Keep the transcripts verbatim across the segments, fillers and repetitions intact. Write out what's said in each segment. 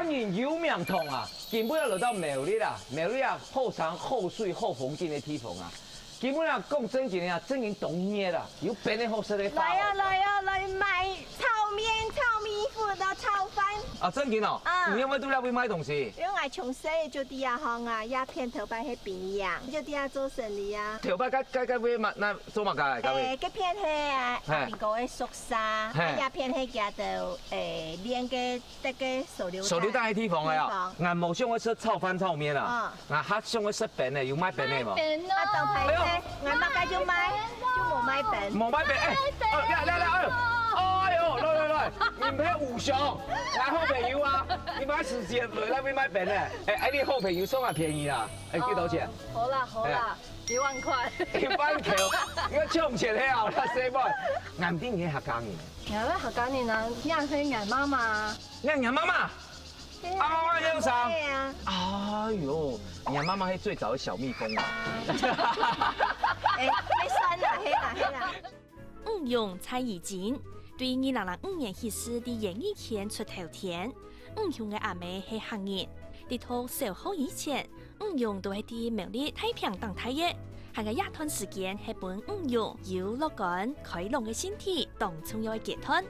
人有名堂啊，根本愛來到苗栗啊，苗栗啊，好山好水好風景个地方啊。根本啊，講正經个啊，正經當熱啊，有冰个好食个花。來啊，來啊，來買炒麵、炒米粉啊、炒飯。啊，正經哦，啊。你有無在這位賣東西？因為𠊎從細就在這行啊，這片頭擺係檳城，就在這做生理啊。頭擺該該該位嘛，該做麼个？該位？誒，這片係啊，嘿。阿平哥个宿舍，嘿。啊，這片係佢兜誒練个 這个手榴彈。手榴彈个地方个啊，地方。𠊎無想愛食炒飯炒麵啊，嗯。𠊎較想愛食冰个，有賣冰个無？賣冰哦。啊，當歹勢，哎喲。𠊎麼个就賣，就無賣冰。無賣冰，哎，哦，來來來，哎喲，哎喲，來來來，你陪武雄，來好朋友啊，你買時間來那邊賣冰个，哎，哎，你好朋友算啊便宜啦，哎，幾多錢？哦，好啦好啦，哎。一萬塊。一萬塊，你要窮錢个啊，那誰賣？𠊎毋知你係客家人。𠊎係客家人啊，你係𠊎媽媽。 你係若媽媽？對啊，啊，你有啥？對啊。哎喲，你媽媽係最早的小蜜蜂啊。哎，沒算啦，係啦，係啦。吳勇、蔡怡菁，對二零零五年起始在演藝圈出頭天。吳勇个阿姆係客人，在讀小學以前，吳勇都係在苗栗大坪頂大个，還有這段時間係分吳勇有樂觀、開朗个心態當重要个階段。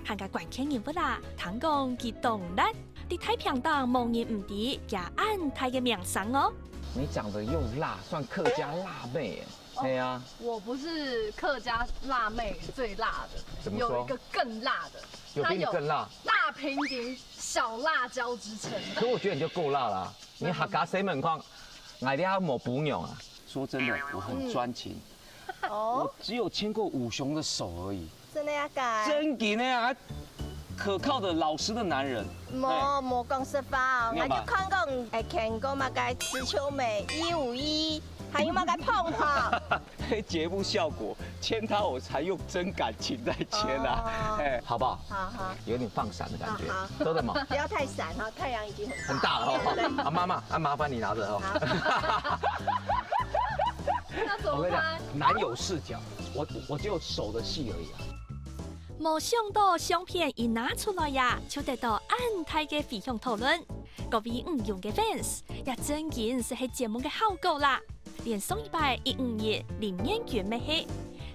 還个關鍵人物啊，聽講佢當辣，在大坪頂無人毋知佢恁大个名聲哦。你長得又辣，算客家辣妹耶。哦，係啊。我不是客家辣妹最辣的，怎麼說？有一個更辣的，有比你更辣？它有大坪頂小辣椒之稱。可我覺得你就夠辣啦，你客家細妹看，𠊎這下無餔娘啊。說真的，我很專情。嗯。哦。我只有牽過武雄的手而已。 真个啊，該？正經个啊，可靠的老實的男人。無，嘿。無講實話哦，你有嗎？𠊎就看講，誒，牽過麼个池秋美、一五一，還有麼个碰碰。嘿。節目效果，牽他我才用真感情在牽啊。哦。哎。好不好？好，好。有點放閃的感覺，好，好。真的嗎？不要太閃哈，太陽已經很大。很大了哦。對。啊，媽媽，啊，麻煩你拿著哦。好。那怎麼辦？我跟你講，男友視角，我，我只有手的戲而已啊。 無想到相片一拿出來呀，就得到恁大个迴響討論。各位吳勇个fans，這正經就係節目个效果啦。連上一擺一五一林彥君乜係，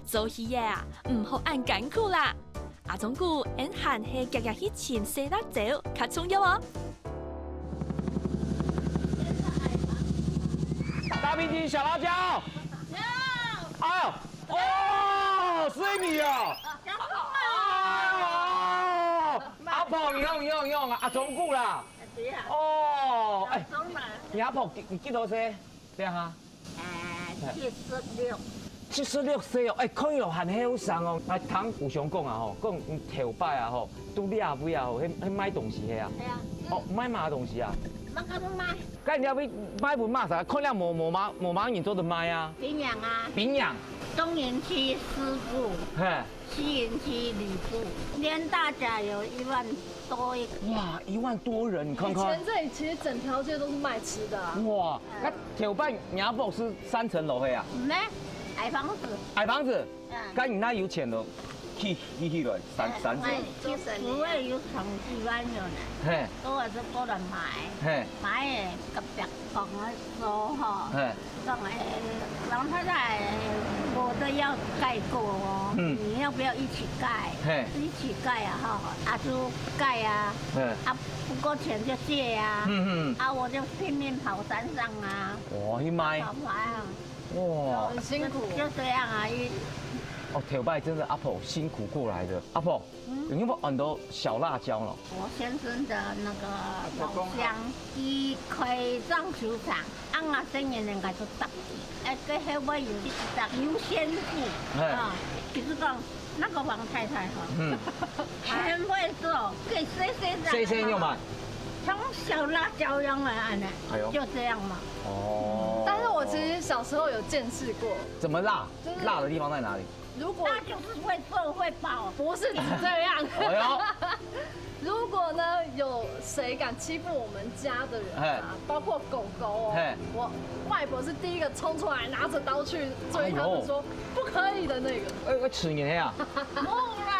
做戲个啊，毋好恁艱苦啦。阿忠牯，𫣆還係遽遽去尋細辣椒較重要哦。大坪頂小辣椒。有。啊， 哦，是你哦！哦，阿婆，你好，你好，你好，阿忠牯啦。對啊。哦，哎，阿忠啦。你阿婆幾，你幾多歲？這下？哎，七十六。七十六歲哦，哎，看起來還後生哦。哎，聽武雄講啊吼，講你頭擺啊吼，都這位啊吼，去，去賣東西係啊？係啊。哦，賣麼个東西啊？麼个都賣。 該你這位賣分麼儕？看了無，無麼，無麼人做得賣啊。檳城啊。檳城。東營區師傅，嘿。西營區呂布，連大甲有一萬多一個。哇，一萬多人，你看看。以前這裡其實整條街都是賣吃的啊。哇，嗯。該頭擺若屋係三層樓个啊？毋係，矮房子。矮房子？ 嗯。該你哪有錢咯，起，起起來，三，三層。哎，就不會有上幾萬人呢。嘿。都還係過來買。嘿。買个，隔壁講个說吼，嘿。講，哎，王太太，我的要蓋過哦，嗯。你要不要一起蓋？嘿。一起蓋啊，哈，啊，就蓋啊。嘿。啊，不夠錢就借啊。嗯，嗯。啊，我就拼命跑山上啊。哦，去賣。跑，跑啊。 哇。很辛苦。就，就這樣啊，一哦，頭擺真的阿婆辛苦過來的。阿婆，嗯。你有沒有很多小辣椒咯？我先生的那個老鄉，佢開撞球場，啊，𠊎細人應該就搭佢，哎，該後尾有一隻有仙股，哎。啊，就是講 那個王太太哈，嗯。很會做，可以隨隨在。隨隨用嘛。從小辣椒用來按呢，哎喲。就這樣嘛。哦。但是我其實小時候有見識過。怎麼辣？就是辣的地方在哪裡？如果那就是會做會飽。不是指這樣。哎喲。如果呢，有誰敢欺負我們家的人啊，嘿。包括狗狗哦，嘿。我外婆是第一個衝出來，拿著刀去追他們說，哎喲。不可以的那個。哎，哎，吃你的呀。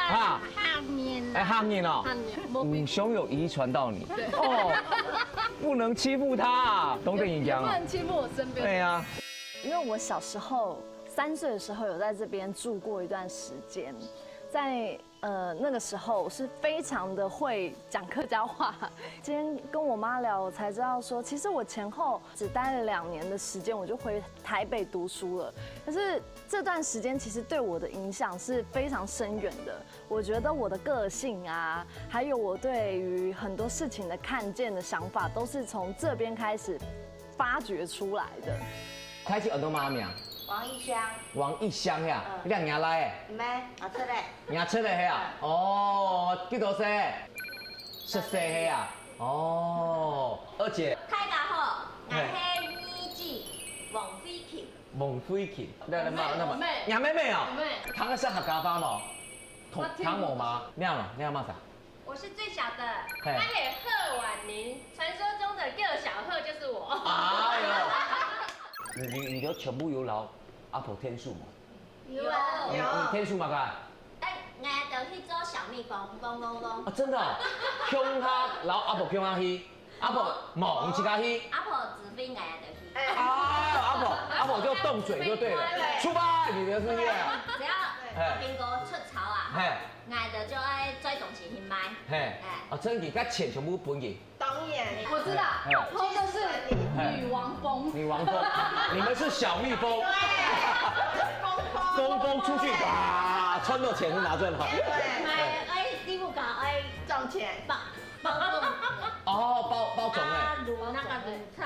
啊，客人，哎，客人哦，客人，無比。武雄有遺傳到你。對。哦，不能欺負他啊，懂得你讲哦。也不能欺負我身边的人。对啊。因为我小时候三岁的时候有在这边住过一段时间，在呃那个时候我是非常的会讲客家话。今天跟我妈聊，我才知道说，其实我前后只待了两年的时间，我就回台北读书了。可是这段时间其实对我的影响是非常深远的。我觉得我的个性啊，还有我对于很多事情的看见的想法，都是从这边开始发掘出来的。大家安到麼个名？王一香。王一香呀，嗯。你两年来诶？毋係，我出来。你出来嘿啊？哦，几多岁？十岁嘿啊？哦，二姐。大家好，我係二姐王菲琴。 王菲琴，那那那那么，我妹。你妹妹哦，我妹。她会说客家话吗？同我听不懂。同我吗？你好，你好，嘛啥？我是最小的，嘿。她是贺婉玲，传说中的六小贺就是我。哎呦，你你你都全部有老阿婆天数吗？有啊。你你天数嘛个？哎，我就去做小蜜蜂，嗡嗡嗡。啊，真的哦，乡下老阿婆乡下去。 阿婆，無，你自家去。阿婆指揮，𠊎就去。啊，阿婆，阿婆就动嘴就对了，出发，你的事业。只要阿兵哥出草啊，嘿，𠊎就就愛載东西去賣。嘿，哎。啊，真的，該錢全部分佢。当然。我知道，哎。她就是女王蜂。女王蜂，你们是小蜜蜂。对，蜂蜂。蜂蜂出去，哇，赚到钱就拿出来。买，哎，你不搞，哎，赚钱。 包，包粽。哦，包，包粽欸。啊，滷那个滷菜。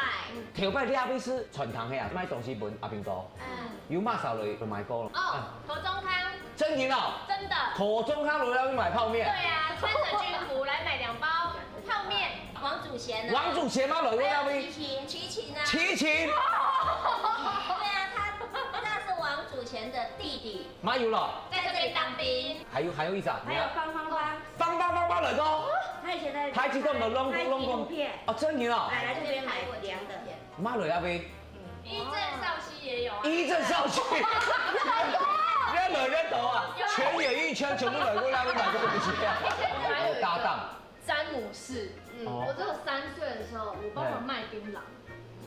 頭擺這位係傳統个啊，賣東西分阿兵哥。嗯。有麼儕來買過咯？哦，嗯。土中湯。真个哦？真的。土中湯來這位買泡麵。對啊，穿著軍服來買兩包泡麵。王祖賢啊。王祖賢嗎？來過這位？還有齊秦，齊秦啊。齊秦。對啊，他，那是王祖賢的弟弟。 嘛有咯。在這邊當兵。還有，還有一隻，還有方芳芳。方芳芳芳來過。她以前在，她一直都沒有弄過，拍紀錄片。弄過。哦，真个哦。來，來這邊買涼的。嘛來啊喂。一陣少熙也有啊。一陣少熙。不要惹人头啊，全演艺圈全部来过那边买这个东西啊。搭档。 詹姆士，嗯，哦。我只有三歲的時候，我幫忙賣檳榔。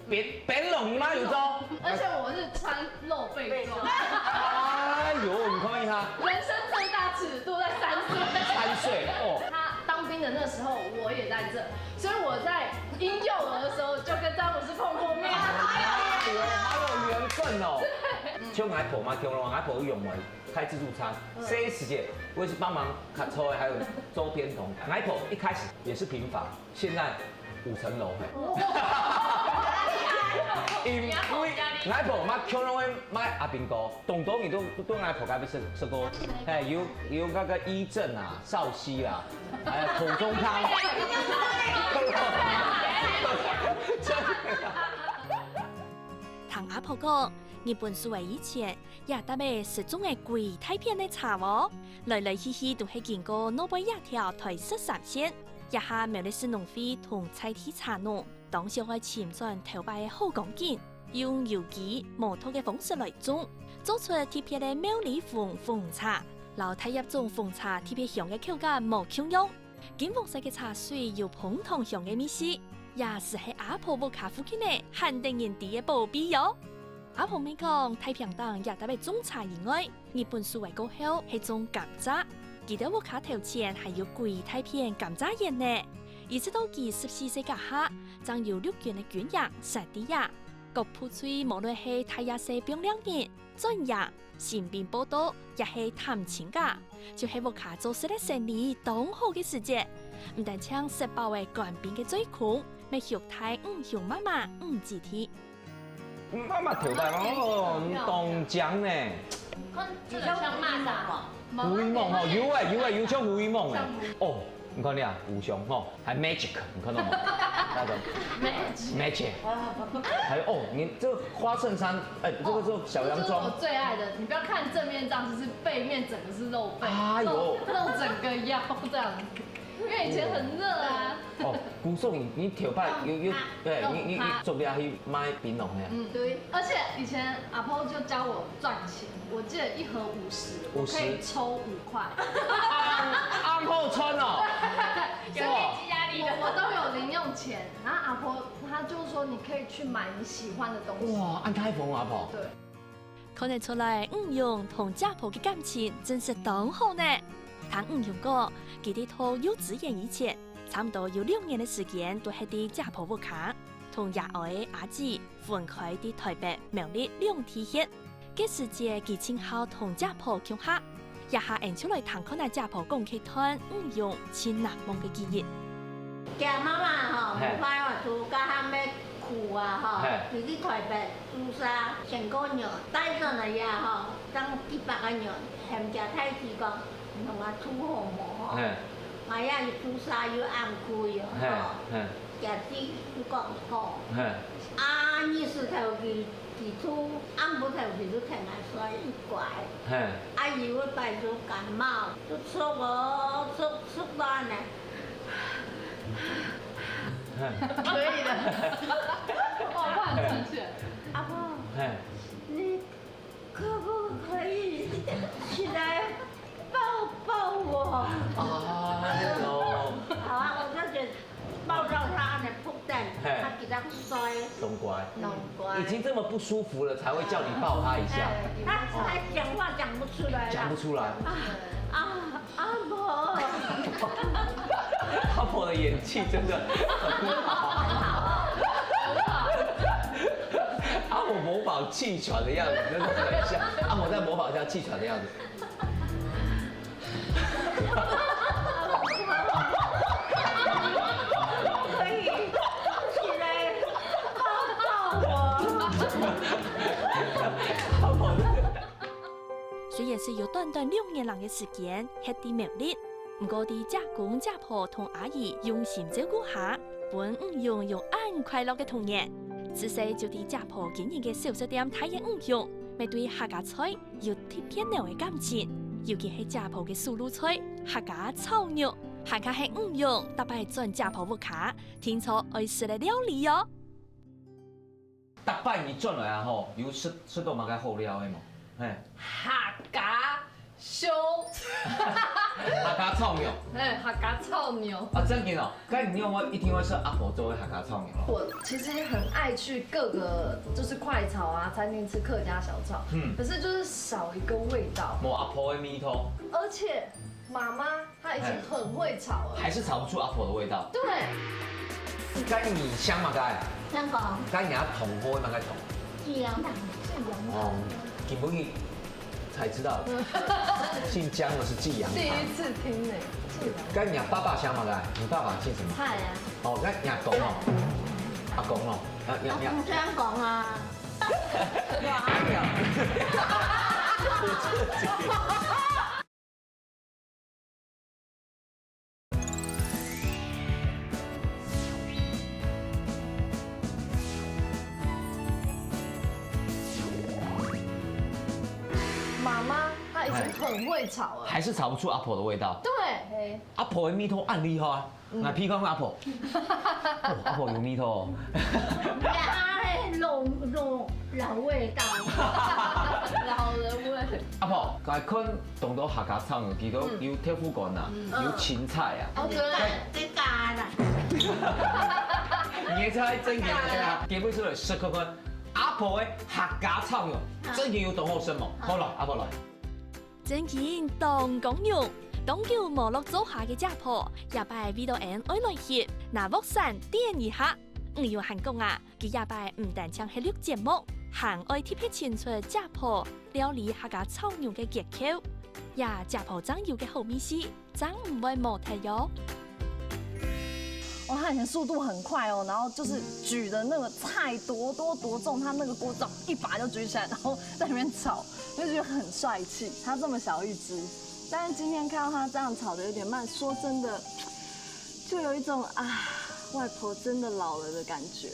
檳，檳榔嗎？有招？而且我是穿露背裝。哎呦，你看一下。人生最大尺度在三歲。三歲，哦。他當兵的那時候，我也在這，所以我在嬰幼兒的時候就跟詹姆士碰過面。哎呦，好有緣分哦。像𠊎婆嘛，像𠊎婆用嘛， 開自助餐，嗯。這時節我也是幫忙㧡菜，還有周邊同。𠊎婆一開始也是平房，現在五層樓，嘿。哇！因為𠊎婆嘛，全部都會買阿兵哥，當多人都，都對𠊎婆該邊食，食過。嘿，有，有那個一陣啊，少熙啊，還有土中湯。聽阿婆講，日本時代以前， 這搭仔食種个歸大片个茶哦，來來去去都係經過外背這條台十三線。這下苗栗市農會同在地茶農，當想愛尋轉頭擺个好光景，用有機無毒个方式來種，做出特別个妙理紅紅茶，摎大葉種紅茶特別香个口感無共樣。 金黃色个茶水有楓糖香个味緒，也斯係阿婆屋下附近个罕得人知个寶貝喲。阿婆乜講，大坪頂這搭仔種茶以外，日本時代過後係種甘蔗。佢兜屋下頭前還有歸大片甘蔗園呢。一直到佢十四歲該下，正由陸軍个軍營徙在這。各部隊無論係大也細放尞日，轉營、新兵報到，也係探親假，就係屋下做食个生理當好个時節。毋單淨食飽个官兵个嘴空，乜畜大五兄媽媽五姊弟。媽媽頭大哦，當靚呢。看，這个像螞蚱。狐狸夢哦，有欸，有欸，有像狐狸夢欸。哦， 你看你啊，無相吼，還magic，你看到嗎？那種magic。Magic。還有哦，你這个花襯衫，哎，這个是小洋裝。這个是我最愛的，你不要看正面這樣，其實背面整個是露背，哎呦。露，露整個腰這樣子，因為以前很熱啊。哦，姑嫂，你，你頭擺有，有，對，你，你，你做麼个去賣檳榔个啊？嗯，對，而且以前阿婆就教我賺錢，我記得一盒五十，我可以抽五塊。阿婆賺哦，有经济压力的。我我都有零用钱，然后阿婆她就说你可以去买你喜欢的东西。哇，恁大方阿婆。对。看得出來，女婿同姐婆个感情真實當好呢。聽女婿講，佢在讀幼稚園以前，差毋多有六年个時間都歇在姐婆屋下，同爺哀阿姊分開在台北、苗栗兩地歇。該時節，佢盡好同姐婆共下，這下𠊎就來聽看啊姐婆講這段女婿盡難忘个記憶。佢媽媽吼，嘿無辦法，就甲他們苦啊吼嘿，佢去台北。 豬殺，成个月帶轉來呀吼，當幾百个銀，喊佢大姊講，同我煮好無吼？嘿，哎呀，豬殺又暗苦喲嘿吼，，嘿，佢姊又講好，嘿，啊，日時頭佢佢煮，暗晡頭佢就停來睡一覺，嘿，啊，有一擺就感冒，就出哦，出出來呢，嘿，可以的。哦，他很正确。阿婆，嘿，你可不可以起來抱抱我？哎呦，好啊，我就就抱到他的腹蛋，嘿他比較衰，东乖，弄乖。已经这么不舒服了，才会叫你抱他一下，他他讲话讲不出来了。讲不出来。啊啊，阿婆，阿婆的演技真的很好。阿婆模仿气喘的样子，真的很像。阿婆再模仿一下气喘的样子。可以起来抱抱我。阿婆真的。雖然係有短短六年零个時間歇在苗栗，毋過在姐公姐婆同阿姨用心照顧下，分女婿有恁快樂个童年。自細就在姐婆經營个小食店大个女婿，乜對客家菜有特別濃个感情，尤其係姐婆个手路菜，客家炒肉，還較係女婿逐擺轉姐婆屋下，定著愛食个料理哦。 逐擺你轉來啊吼，有食食到麼个好料个無？嘿，客家燒，客家炒肉。哎，客家炒肉。啊，正經哦，該你有無一定會食阿婆做个客家炒肉咯？我其实很爱去各个就是快炒啊餐厅吃客家小炒，嗯可是就是少一个味道，無阿婆个味道，而且妈妈她已经很会炒了。還是炒不出阿婆的味道。对，該你姓麼个？香港該你阿同好个麼个同？寄羊糖，哦，今晡日才知道，姓江的是寄羊糖。第一次听呢，是吗？該你爸爸姓麼个？你爸爸姓什麼？菜啊，哦，該你阿公哦，阿公哦，啊，你你阿公香港啊，我自己。妈妈她已经很会炒了。還是炒不出阿婆的味道。对，阿婆的味道恁厲害，來鼻看看阿婆。哦，阿婆有味道哦。啊，老老老味道，老人味。阿婆，來看當多客家炒肉，佢都有豆腐乾啊，有青菜啊。哦，对，这个啦，你个菜正經个啊，今晡日出來食看看阿婆个客家炒肉，正經有當好食無？好來，阿婆來。正經當光榮，當久無落灶下个姐婆，這擺為著𠊎愛來翕，拿鑊鏟點一下。女婿還講啊，佢這擺毋單淨係錄節目，還愛特別請出姐婆料理客家炒肉个訣竅。這姐婆正有个好味緒， 正毋會無忒喲。哇，他以前速度很快哦，然后就是举的那个菜多多多重，他那个锅子一把就举起来，然后在那边炒，就觉得很帅气。他这么小一只，但是今天看到他这样炒的有点慢，说真的，就有一种啊，外婆真的老了的感觉，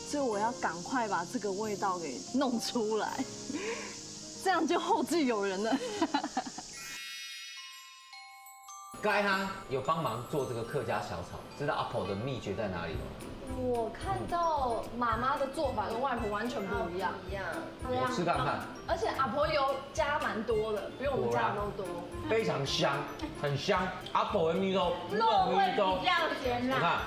所以我要赶快把这个味道给弄出来，这样就后继有人了。該哈有幫忙做這個客家小炒，知道阿婆的秘訣在哪裡嗎？我看到媽媽的做法跟外婆完全不一樣，一樣。我吃看看，而且阿婆油加蛮多的，比我們加的都多。非常香，很香。阿婆的味道，肉味比較你鹹啦。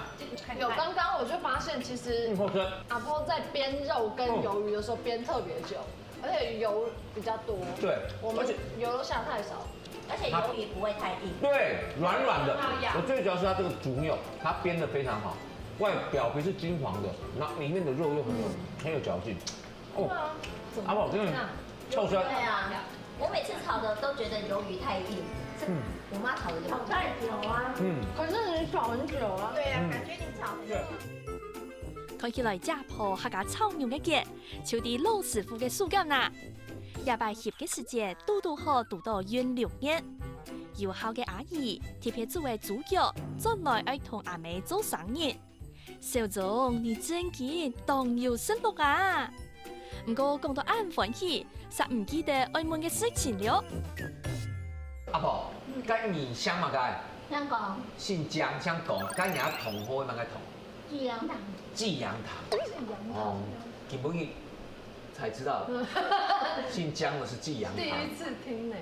看，有刚刚我就发现，其实嗯，好吃。阿婆在煸肉跟鱿鱼的时候煸特别久，而且油比较多。对，我们而且油都下太少。而且鱿鱼不会太硬。对，软软的。我最主要是它这个竹肉，它煸的非常好，外表皮是金黄的，然后里面的肉又很有、很有嚼劲。哦，阿宝真的臭酸。对啊，我每次炒的都觉得鱿鱼太硬，这我妈炒的就好。太久啊，嗯，可是你炒很久啊。对啊，感觉你炒很久。看起來家婆客家炒肉个結，就在老師傅个手感啦。這擺翕个時節，堵堵好堵到醃六日。有孝个阿姨特別煮个豬腳，轉來愛同阿姆做生日。小鍾，你真經當有食慾啊！毋過講到恁歡喜，煞毋記得愛問个事情了。阿婆，該你姓麼个？香港姓江，姓江，該你个同學麼个同？寄阳堂，寄阳堂。哦，今晡日才知道，姓江的是寄阳堂。第一次听呢。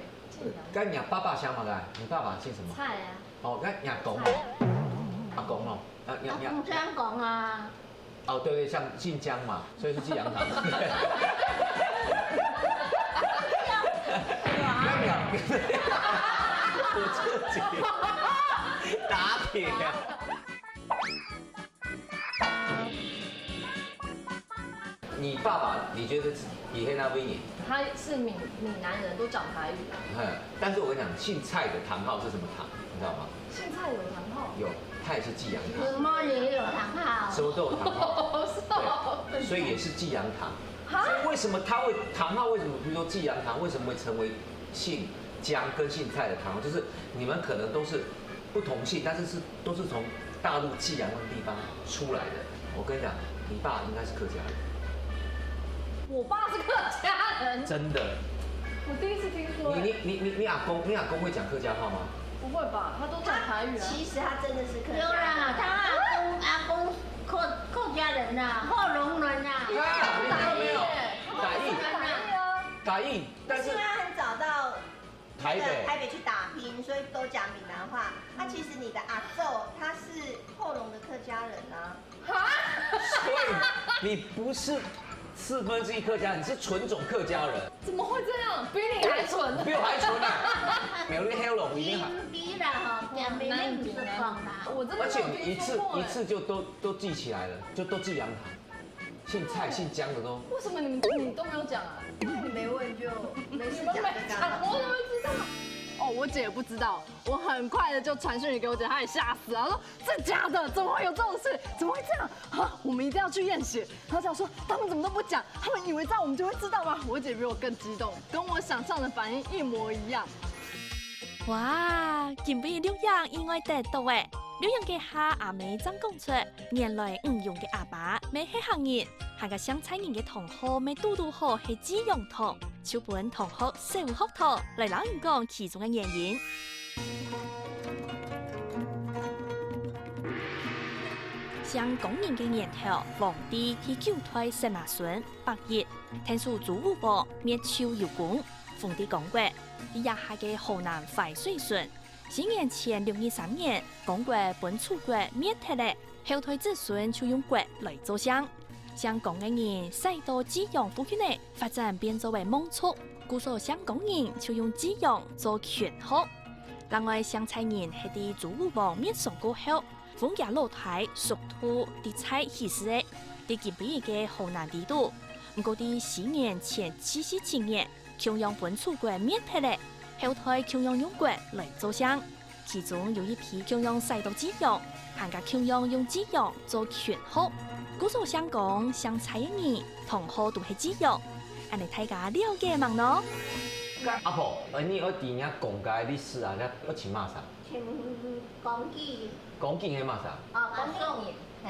该你爸爸姓么个？你爸爸姓什么？菜啊，哦，该你阿公哦，阿公哦，啊，你你阿公香港啊，哦，对对，像姓江嘛，所以是寄阳堂。那你我自己打铁啊。 你爸爸，你觉得是以前那边也，他是闽闽南人，都讲台语啊。嗯，但是我跟你讲，姓蔡的堂号是什么堂，你知道吗？现在有堂号，有，他也是寄阳堂，什么也有堂号什。么都有堂号，哦，是哦。对，所以也是寄阳堂。所以为什么他会堂号？为什么比如说寄阳堂为什么会成为姓江跟姓蔡的堂号？就是你们可能都是不同姓，但是是都是从大陆寄阳那个地方出来的。我跟你讲，你爸应该是客家人，我爸是客家人，真的。我第一次听说。你你你你你阿公，你阿公会讲客家话吗？不会吧？他都讲台语啊。其实他真的是客有啦，家人。他阿公阿公客家人呐，后龙人呐。啊，你看到没有？台语，台语啊。台语，但是是因为他很早到台北台北去打拼，所以都讲闽南话。那其实你的阿祖他是后龙的客家人啊。所以你不是四分之一客家人，你是纯种客家人，怎么会这样？比你还蠢。比我还纯啊！没有，你黑龙一定还。金比啦吼，讲没那么讲啦。我真的没有而且你一次听说过哎一次就都都记起来了，就都寄阳堂，姓蔡姓江的都。为什么你们你都没有讲啊？你没问就没事讲就讲讲我怎么知道？哦，我姐也不知道，我很快的就传讯息给我姐，她也吓死了，她说真假的，怎么会有这种事？怎么会这样啊？我们一定要去验血。然后讲说他们怎么都不讲，他们以为这样我们就会知道吗？我姐比我更激动，跟我想象的反应一模一样。哇，今晡日錄影意外得到誒！錄影个下阿姆正講出，原來吳勇个阿爸乜係客人，還个姓蔡人个同學乜堵堵好係寄陽堂，就分同學小學堂來摎人講其中个原因。姓江人个源頭，黃帝第九代司馬孫伯益，𢯭手周武王滅貁幽公，封在江國。在這下个河南淮水郡， 西元前六二三年，江國分楚國滅忒了，後代子孫就用國來做姓。姓江个人徙到寄陽附近呢，發展變做為望族，故所姓江人就用寄陽做群號。另外，姓蔡人係在周武王滅商過後，封厥老弟叔兔在蔡起事个，在今晡日个河南底肚。毋過，在西元前七四七年， 共樣分楚國滅忒了，後代共樣用國來做姓。其中有一批共樣徙到寄陽，還加共樣用寄陽做群號。故所姓江、姓蔡个人，同號都係寄陽。恁呢大家了解吂呢？阿婆，呃，你愛知若江个歷史啊，你愛尋麼儕？請講起江景係麼儕？哦，講起，嘿，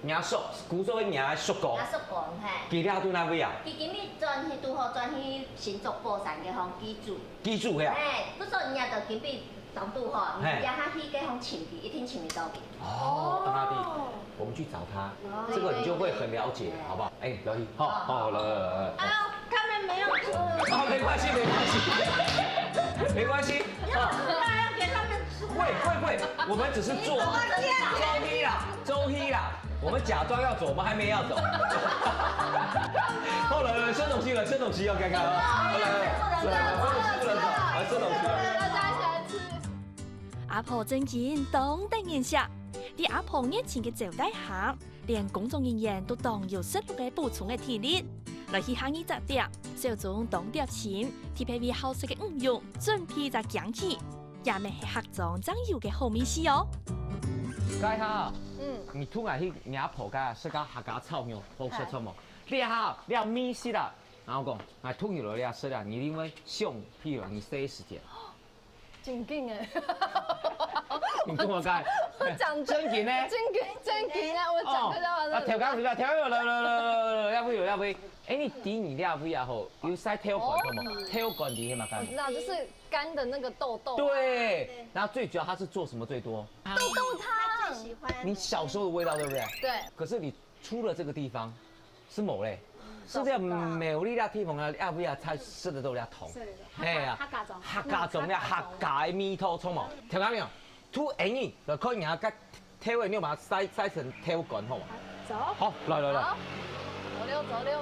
若叔，古早个若叔公，阿叔講嘿，佢徛在哪位啊？佢今日轉去拄好轉去新竹寶山个方居住，居住个啊？嘿，不過人家就今日長度吼，你嘿。比較他去跟紅請的，一定請得到的。哦，讓他去，我們去找他，哦。這個你就會很了解，好不好？哎，了解，好，好，來，來，來，來。哎呦，他們沒有吃。哦，沒關係，沒關係，沒關係，啊。那要給他們吃。會，會，會，我們只是做周一啦，周一啦，我們假裝要走，我們還沒要走。好了，吃東西了，吃東西要看看啊。好了，來，來，來，吃東西了，來，吃東西了。大家一起來吃。阿婆真經當得人惜，在阿婆熱情个招待下，連工作人員都當有食落个補充个體力。來去下二隻店，小鍾當貼心，特別為好食个魚蓉準備隻驚喜，這乜係客庄正有个好味緒哦。該下，嗯。你突然去你阿婆該食个客家炒肉，好食著無？這下，這味緒啦，然後講，哎，突然來這食啊，你一定會想起來你細時節。 真經欸。你講我該，我講真經呢？真經，真經啊！我講个話哦，啊，頭家，頭家，頭家，來，來，來，來，來，這位，這位。哎，你知你這位啊吼，有曬豆乾，好無？豆乾你知係麼个？我知道，就是乾的那個豆豆。對，然後最主要它是做什麼最多？豆豆湯。他最喜歡。你小時候的味道，對不對？對。可是你出了這個地方， 係無咧？係這苗栗个地方啊，阿尾啊，才食得到這湯。係，係啊，客家庄。客家庄，嗯，客家庄。客家个味道，著無？聽到沒有？To any，來看一下，該豆仔，你有把它曬，曬成豆乾，好無？走。好，來，來，來。好，走溜，走溜。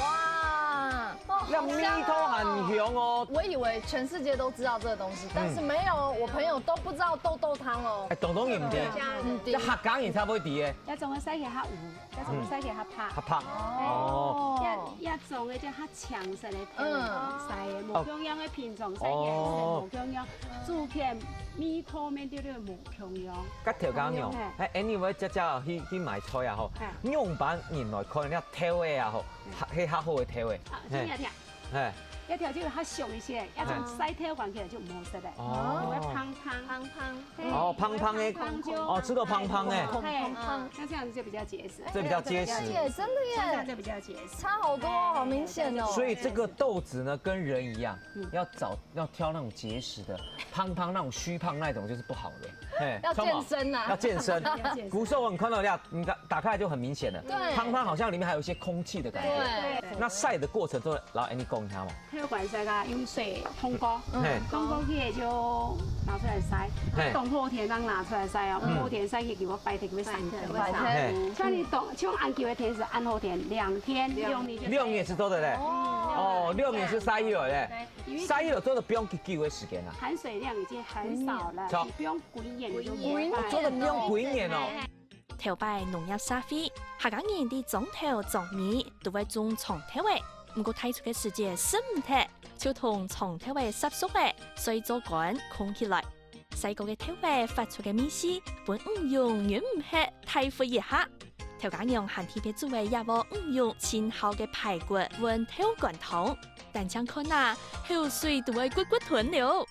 哇！ 哦，那味道很香哦。我以為全世界都知道這個東西，但是沒有，我朋友都不知道豆豆湯哦。哎，當然毋知。嗯，對。該客家人才會知个。這種个曬起較烏，這種个曬起較白。較白。哦。這，這種个就較青色个豆，嗯。曬个無共樣个品種，曬起來係無共樣，煮起來味道面對對無共樣。該頭家娘，哎，anyway，姐姐去，去買菜啊吼，仰般人來看這豆仔啊吼， 較，係較好个豆仔。啊，嘿。這條，嘿。這條就較俗一些，這種曬豆乾起來就毋好食咧。哦。因為芳芳。芳芳。嘿，哦，芳芳的。芳芳就哦，吃到芳芳的。嘿，芳芳。那這樣子就比較結實。這比較結實。這樣子就比較結實。差好多哦，好明顯哦。所以這個豆子呢，跟人一樣，嗯。要找，要挑那種結實的，芳芳那種虛胖那種就是不好的。嘿，要健身啊。要健身。要健身。古時候我們看到這樣，你看，打開來就很明顯了。對。芳芳好像裡面還有一些空氣的感覺。對。那曬的過程中，然後，哎，你講一下嘛。豆乾曬啊，用水燙過，嘿。燙過去就拿出來曬。嘿。當好天正拿出來曬哦，嗯。好天曬去，給我曬天，給我曬天，給我曬天。嘿。像你當，像恁久个天時，恁好天，兩天，兩日就。兩日就做得咧。哦。哦，兩日就曬起來咧。對。 曬起來做得放幾久个時間啊？含水量已經很少了，嗯。你不用滾眼就明白。滾眼。哦，做得放滾眼哦。頭擺農業社會，客家人在庄頭庄尾都會種長豆仔，毋過大出个時節食毋忒，就同長豆仔煠熟仔，所以做乾空起來。 曬過个豆仔發出个味緒，分魚蓉忍毋核大窟一下。頭家娘還特別煮了一鑊魚蓉盡好个排骨搵豆乾湯，單淨看啊，口水都會滑滑吞了。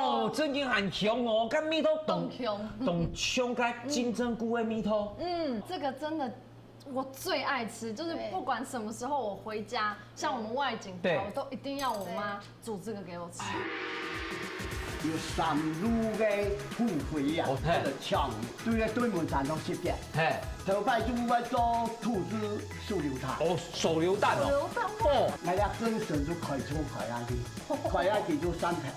哦，真經還香哦，該味道當，當香。當香，該金針菇个味道。嗯，這個真的 我最愛吃，就是不管什麼時候我回家，對。像我們外景，對。我都一定要我媽煮這個給我吃。有三路个骨灰啊，哦，嘿。這個搶，對个，對門山上食个。嘿。頭擺就會做土司手榴彈。哦，手榴彈哦。手榴彈哦。哦。那要跟神就開車開下去，開下去就三台。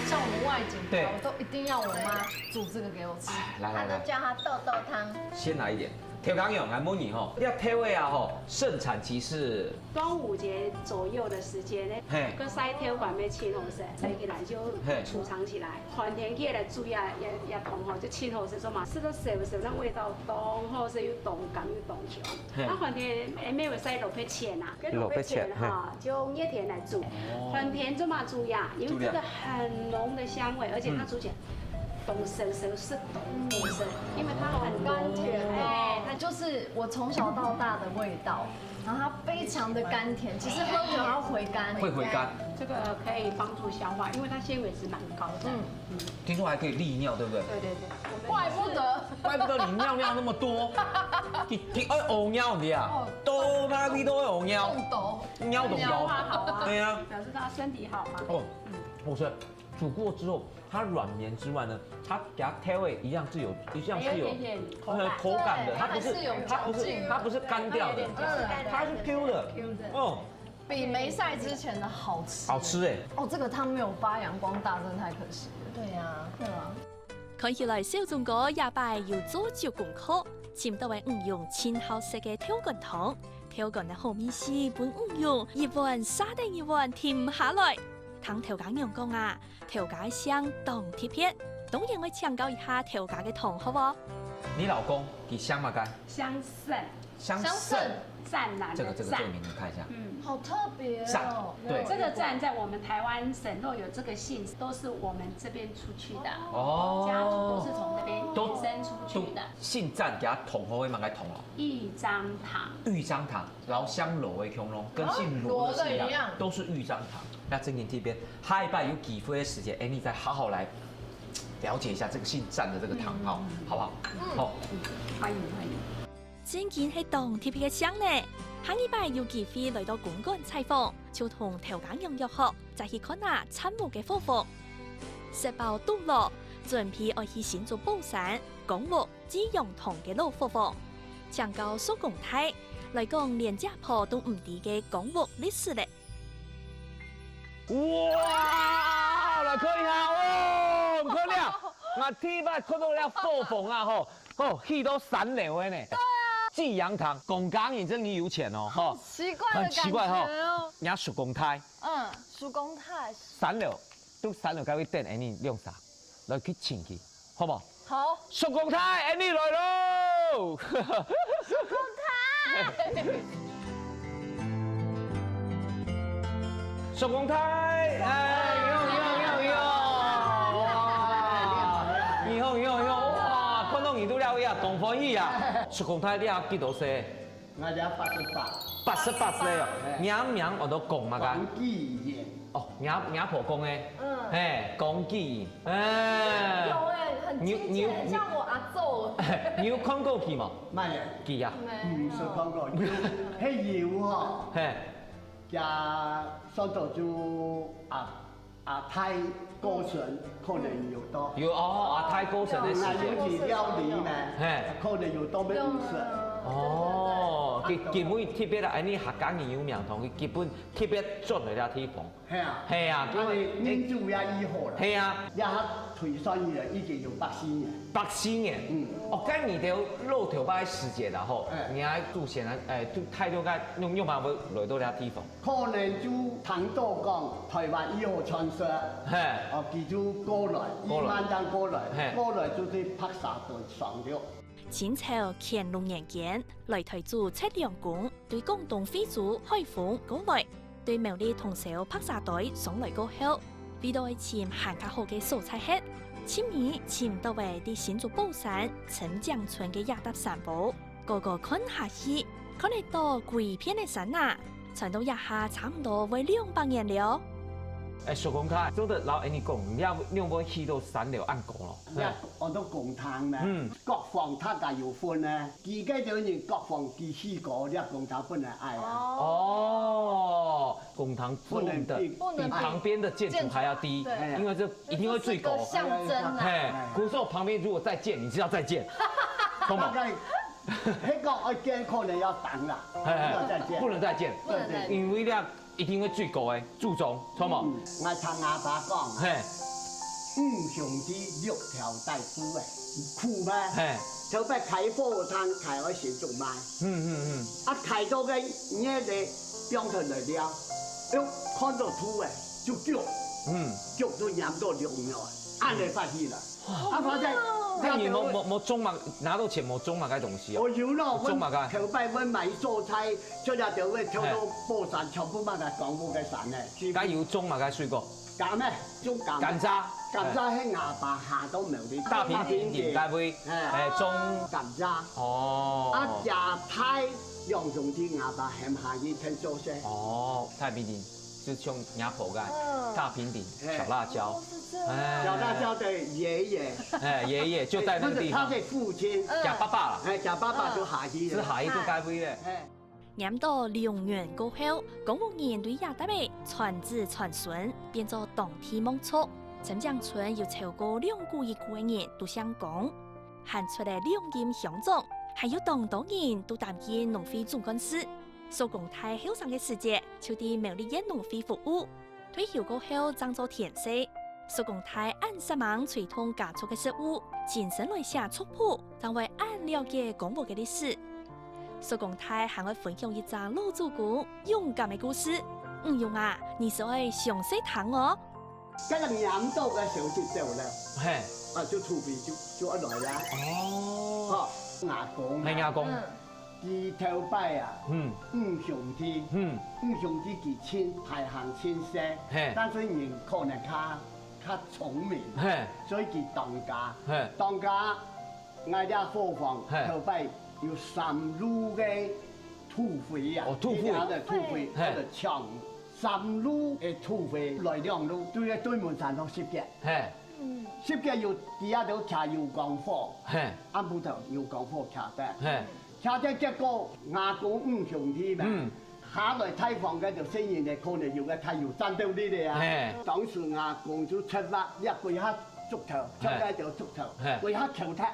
像我們外景，對。我都一定要我媽煮這個給我吃。哎，來，來，來。她都叫它豆豆湯。先來一點。頭家娘，來問你吼，這豆仔啊吼，盛產期是？端午節左右的時間呢，嘿。該曬豆乾乜盡好食，曬起來就，嘿。儲藏起來。 寒天起來煮這，這，這湯吼，就盡好食，做麼？食到燒燒，那味道當好食，又當甘又當香。嘿。啊，寒天，欸，乜會曬蘿蔔錢啊，跟蘿蔔錢，蘿蔔錢，嘿。哈，就用熱天來煮。哦。寒天做麼煮呀？因為這個很濃的香味，煮這，而且它煮起來，嗯。懂生生是懂懂生，因为它很甘甜。哎，它就是我从小到大的味道，然后它非常的甘甜，其实喝酒还要回甘。会回甘。这个可以帮助消化，因为它纤维质蛮高的。嗯，听说还可以利尿，对不对？对对对，我们怪不得。怪不得你尿尿那么多，你你爱屙尿的啊，都那里都会屙尿，中毒。尿都消化尿。好啊，对啊，表示他身体好嘛。哦，我说煮过之后，它软绵之外呢，它给它调味一样是有，一样是有还有一点点口感呃口感的，对它不是还是有它不是嚼劲它不是干掉的有点，嚼劲它是 Q 的， Q 的哦，比没晒之前的好吃。好吃哎。哦，这个汤没有发扬光大，真的太可惜了。对呀，对啊，看起來小鍾哥這擺有做足功課，尋到个魚蓉盡好食个豆乾湯。豆乾个好味緒分魚蓉一碗續等一碗停毋下來。聽頭家娘講啊，頭家个姓當特別，當然愛請教一下頭家个同學哦。你老公佢姓麼个？香盛，姓香盛盛。湛藍的湛这个这个这个。名字看一下，嗯，好特别赞哦。这个湛在我们台湾省若有这个姓，都是我们这边出去的，哦家族都是从这边都衍生出去的。姓湛，佢个同學个名个同學。玉章堂，玉章堂，然後姓羅个共樣，跟姓羅的是一樣，羅的一樣都是玉章堂。那正經這邊，下一擺有機會的時間，哎，你再好好來了解一下這個姓湛的這個堂號，好不好？好。欢迎欢迎。真經係當特別个姓呢。下一擺有機會來到公館採訪，就同頭家娘約好，再去看下湛屋个伙房。食飽肚咯，準備愛去新竹寶山、江屋、 祭陽堂个老伙房，請教叔公大來講連姐婆都毋知个江屋歷史咧。哇，來看一下哦，毋看了，我第一擺看到這伙房啊吼，哦，起到三樓个呢。對啊。祭陽堂，公家人真的有錢哦，吼。奇怪的感覺很奇怪哈哦。人家叔公大，嗯，叔公大。三樓，都三樓該位等，哎，你用啥？來去請佢，好不好？好。叔公大，哎，你來咯！叔公大，哎，你好，你好，你好，你好！哇，你好，你好，你好！哇，看到你都了呀，當歡喜啊！叔公大，你還幾多歲？我這八十八，八十八歲哦，哎你名安到講麼个？黃繼炎，哦，你阿你阿婆講个，嗯嘿，講佢，哎，有哎，很親切，你你很像我阿祖。你有看過佢無？慢點，佢啊，毋識看過，有，係有吼，嘿，佢上到就阿阿太過身，可能有到，有哦，阿太過身个時間，那有去料理呢，嘿。可能有到要五十。哦，佢佢會特別啊，哎，你客家人有名堂，佢佢本特別轉來這地方。係啊，係啊，因為人主也已好了，係啊，也推算人已經有百四年。百四年。嗯，哦，該你兜老頭擺時節啦吼哎，你還祖先啊，哎，都太多該用用法會來到這地方。可能就聽到講台灣已好傳說，嘿，哦，佢就過來，過來慢慢過嘿來，過來就對白沙屯上了。清朝乾隆年間，來台祖赤梁宮，對廣東惠州、海豐過來，對苗栗通霄白沙堆上來過後，為到愛尋還較好个所在歇，尋尾尋到个在新竹寶山陳江村个這搭山坡，高高看下去，看得到歸片个山啊，傳到這下差毋多會兩百年了。哎，叔公大，做得摎𠊎你講，你兩位去到三樓恁高咯。那安到公廳呢，嗯各房大家有分呢，幾個人各房幾四個，這公廳不能矮啊。哦，公廳不能的，不能比旁邊的建築還要低，對因為這一定會最高。就是個象徵啊。嘿，古時候旁邊如果再建，你知道再建，懂嗎？大概，迄個愛建可能要等啦，嘿嘿要再建。不能再建，不能再建因為咧一定會最高的注重，懂嗎？嗯，我聽阿爸講，嘿，五兄弟六條大夫誒，苦咩？嘿，頭擺開火炭，開愛先做賣，嗯嗯嗯，啊開到个月个放出來了，又看到土誒，就腳，嗯，腳都黏到兩秒誒，按呢發起來。啊，反正那你沒沒沒種嘛，拿到錢沒種嘛，該東西哦。我有咯，種嘛該，頭擺阮買蔬菜，就在頭尾跳到寶山，全部買个廣府个山呢。該有種嘛該水果，柑呢，種柑。甘蔗，甘蔗係吾爸下到苗栗，大坪頂該位，哎。哎，種。甘蔗。哦。啊，加大兩兄弟，吾爸喊下去𢯭手勢。哦，大坪頂就像若婆个，嗯。大坪頂，哎。小辣椒。哦，是這樣。哎。小辣椒的爺爺。哎，爺爺就在那个地方。哎，不是，他的父親。嗯。假爸爸啦。哎，假爸爸就下去了。是下去就該位了。哎。 黏到兩元過後，公務人對這搭仔傳子傳孫，變做當地望族。陳井村有超過兩股一股个人都姓江，還出了兩任鄉長，還有當多人都擔任農會總幹事。蘇公泰後生个時節，就在苗栗縣農會服務。 退休過後正做田事。蘇公泰恁煞猛推動家族个事務，親身來寫族譜，正會恁了解江屋个歷史。蘇公泰還會分享一隻老祖公勇敢个故事。毋用啊，你係愛詳細聽哦。該个黏到个時候就走了，嘿。啊，就土匪就，就要來了。哦。哦，阿公啊。嘿，阿公。嗯。 佢頭擺啊，嗯。五兄弟，嗯。五兄弟佢親，排行親細，嘿。但是人可能較，較聰明，嘿。所以佢當家，嘿。當家，𠊎這伙房，嘿。頭擺有三路个土匪啊，哦，土匪。佢倈个土匪，嘿。佢就搶三路个土匪來兩路，對个對門山頭集結，嘿。嗯。集結有底下都徛油光火，嘿。暗晡頭油光火徛得，嘿。 徛在結果，阿公五兄弟嘛，嗯。下來大房个就細人仔，可能有个太有戰鬥力个啊。嘿。當時阿公就策劃，這歸下竹頭，嘿。像該條竹頭，嘿。歸下敲忒，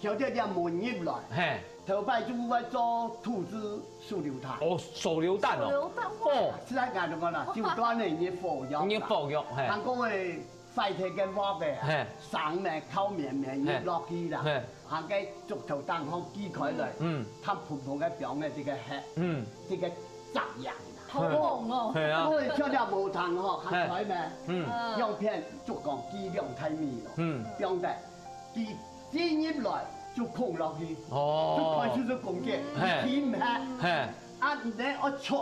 敲忒這門入來。嘿。頭擺就會做土製手榴彈。哦，手榴彈哦。手榴彈，哇。哦。係啊，恁樣啦，就端个熱火藥啦。熱火藥，嘿。還過个 壞忒个鑊仔啊，嘿。生呢，靠綿綿入落去啦，嘿。下个竹頭頂項鋸開來，嗯。佢蓬蓬个表面這个核，嗯。這个雜樣啦。好猛哦。嘿啊。因為像這無糖吼，還開咩？嗯。兩片竹篙鋸兩大米咯，嗯。放在，佢鋸入來就囥落去，哦。就開始就攻擊，嘿。佢毋核。嘿。啊，你呢，愛出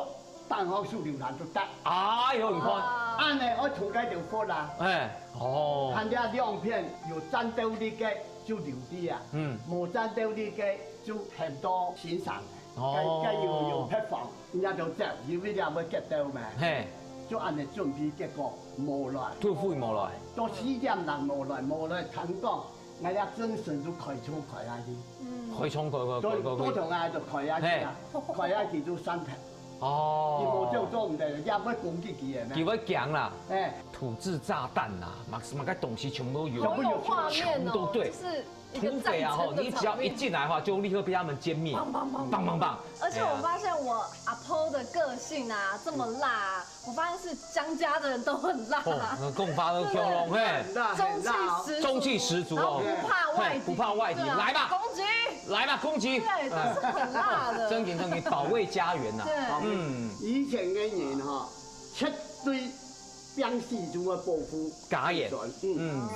當好手榴彈就得。哎喲，你看。恁呢，愛同該條火啦。哎，哦。看這兩片有戰鬥力个就留底啊，嗯。無戰鬥力个就喊到欣賞。哦。該，該有，有別房，人家就走，因為人會激到嘛。嘿。就恁呢準備，結果無來。土匪無來。到四點人無來，無來，聽講，𠊎這精神就開車開下去。嗯。開車開，開，所以開，開，開。都同𠊎就開下去啊，嘿。開下去就散忒。 哦。佢無走做毋得，也會攻擊佢个呢。佢會驚啦。哎。土製炸彈啦，麼，麼个東西全部都有。全部有畫面哦，全部都對。就是一個土匪啊，吼，戰爭的場面。你只要一進來的話，就立刻被他們殲滅。砰，砰，砰。砰，砰，砰。而且我發現我阿婆的個性啊，哎呀。這麼辣啊，我發現是江家的人都很辣。哦，那共發都共榮，嘿。很辣，很辣哦。中氣十足。中氣十足哦。然後不怕外敵。嘿，不怕外敵，對啊。來吧。攻擊。來吧，攻擊。對，就是很辣的。哎。正經，正經，保衛家園吶。對。嗯。以前个人哈，絕對拚死都會保護家園。嗯。嗯。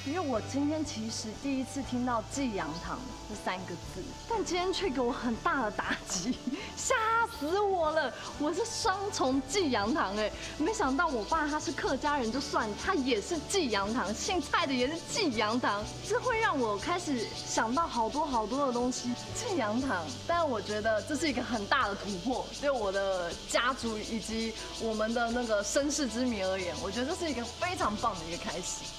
因為我今天其實第一次聽到寄洋糖這三個字，但今天卻給我很大的打擊，嚇死我了！我是雙重寄洋糖哎，沒想到我爸他是客家人就算，他也是寄洋糖，姓蔡的也是寄洋糖，這會讓我開始想到好多好多的東西。寄洋糖，但我覺得這是一個很大的突破，對我的家族以及我們的那個身世之謎而言，我覺得這是一個非常棒的一個開始。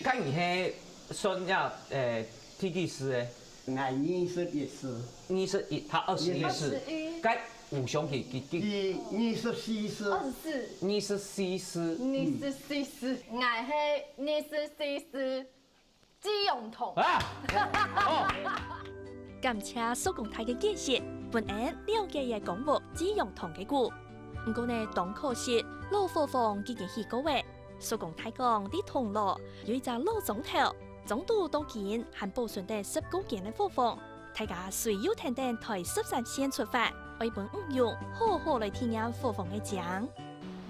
該你係算呀，誒，第幾世誒？ 𠊎二十一世。二十一，他二十一世。二十一。該有兄弟，佢，佢佢二十四世。二十四。二十四世。二十四世，𠊎係二十四世，寄洋糖。啊！哦。感謝蘇公泰个解釋，分𫣆了解了江屋寄洋糖个故。毋過呢，當可惜，老伙房已經起過了。蘇公泰講，在銅鑼有一隻老庄頭， 莊肚到今還保存得十過間个伙房，大家隨又跈等台十三線出發，愛分五勇好好來體驗伙房个靚。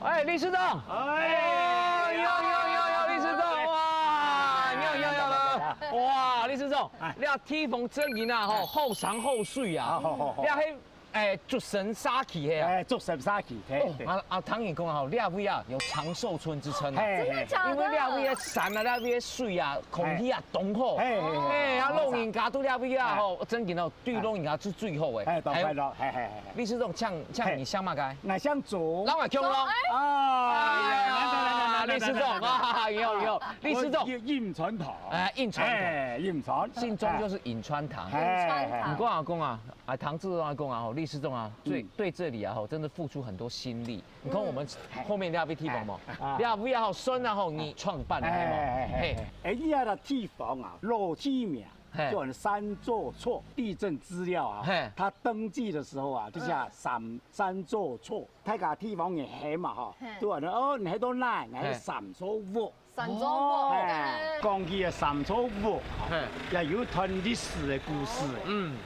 哎，理事長！哎，有，有，有，有，理事長，哇，有，有，有，有，哇，理事長，哎。這地方真經啊，吼，哎。好山好水啊，好，好，好，好。這係哎，竹神社區係啊。哎，竹神社區，嘿，哦，對。啊，啊，聽人講啊，吼，這位啊，有長壽村之稱啊。嘿，真的假的？因為這位个山啊，這位个水啊，空氣啊，當好。嘿，嘿，嘿。哎，啊，老人家都這位啊，嘿。吼，真正哦，對老人家是最好个。哎，當快樂，嘿，嘿，嘿，嘿。理事長，像，像你姓麼个？𠊎姓鍾。人會共咯。哎。啊，哎呀，來，來，來，來，理事長，來，來，來。啊，有，有，理事長。我，印，印川堂。哎，印川堂。哎，印川。姓鍾就是印川堂。哎，哎，哎。毋過啊，講啊， 啊，唐志忠來講啊，吼，理事長啊，對，嗯。對這裡啊，吼，真的付出很多心力。你看我們後面那位地方嘛，哎，啊。那位啊，吼，孫啊，吼，你創辦的，哎，哎，哎，哎，嘿。哎，你那个地方啊，老地名，嘿。就很三座厝，地政資料啊，嘿。他登記的時候啊，就寫三，嗯。三座厝，大家地方也黑嘛，哈，嘿。都很，哦，你還都那，你還有嘿。三座屋。 三座屋，哦。哎，講起个三座屋，嘿。也有段歷史个故事。嗯。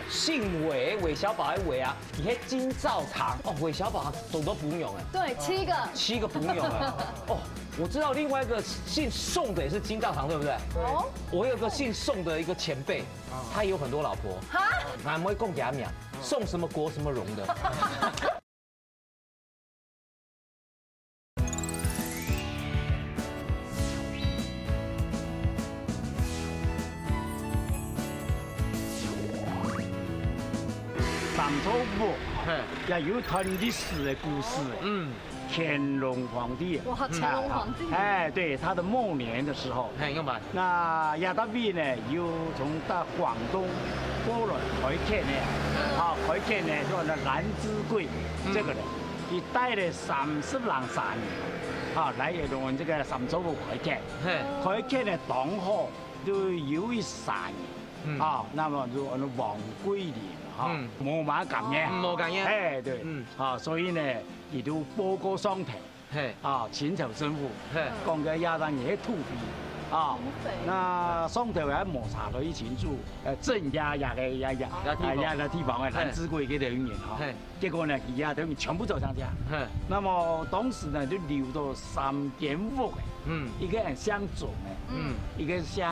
姓韋，韋小寶个韋啊，佢係金兆堂。哦，韋小寶當多餔娘哎。對，七個。七個餔娘哎。哦，我知道另外一個姓宋的也是金兆堂，對不對？哦。我有個姓宋的一個前輩，他有很多老婆。哈？還會講給他名，宋什麼國什麼榮的。 三座屋，嘿。也有一段歷史个故事。嗯。乾隆皇帝。哇，乾隆皇帝。哎，對，他的末年的時候，嘿，用吧。那亞達維呢，又從大廣東過來開墾呢，嗯。啊，開墾呢，就那藍之貴這個人，嗯。佢帶了三十零儕人，啊，來用這個三座屋開墾。嘿。開墾呢，當好，就有一儕人，嗯。啊，那麼就安到黃桂林，哈，嗯。無麼感覺。嗯，無感覺。哎，對。嗯。啊，所以呢，佢就報告上頭。 嘿。啊，請求政府，嘿。講个亞達人係土匪，啊，土匪。那上頭還無查到一清楚，呃，鎮壓這個，這，這，這地方。啊，這個地方个藍之貴个人民哈。嘿。結果呢，佢啊，等於全部走上去啊。嘿。那麼當時呢，就留到三間屋个，嗯。一個人姓鍾个，嗯。一個姓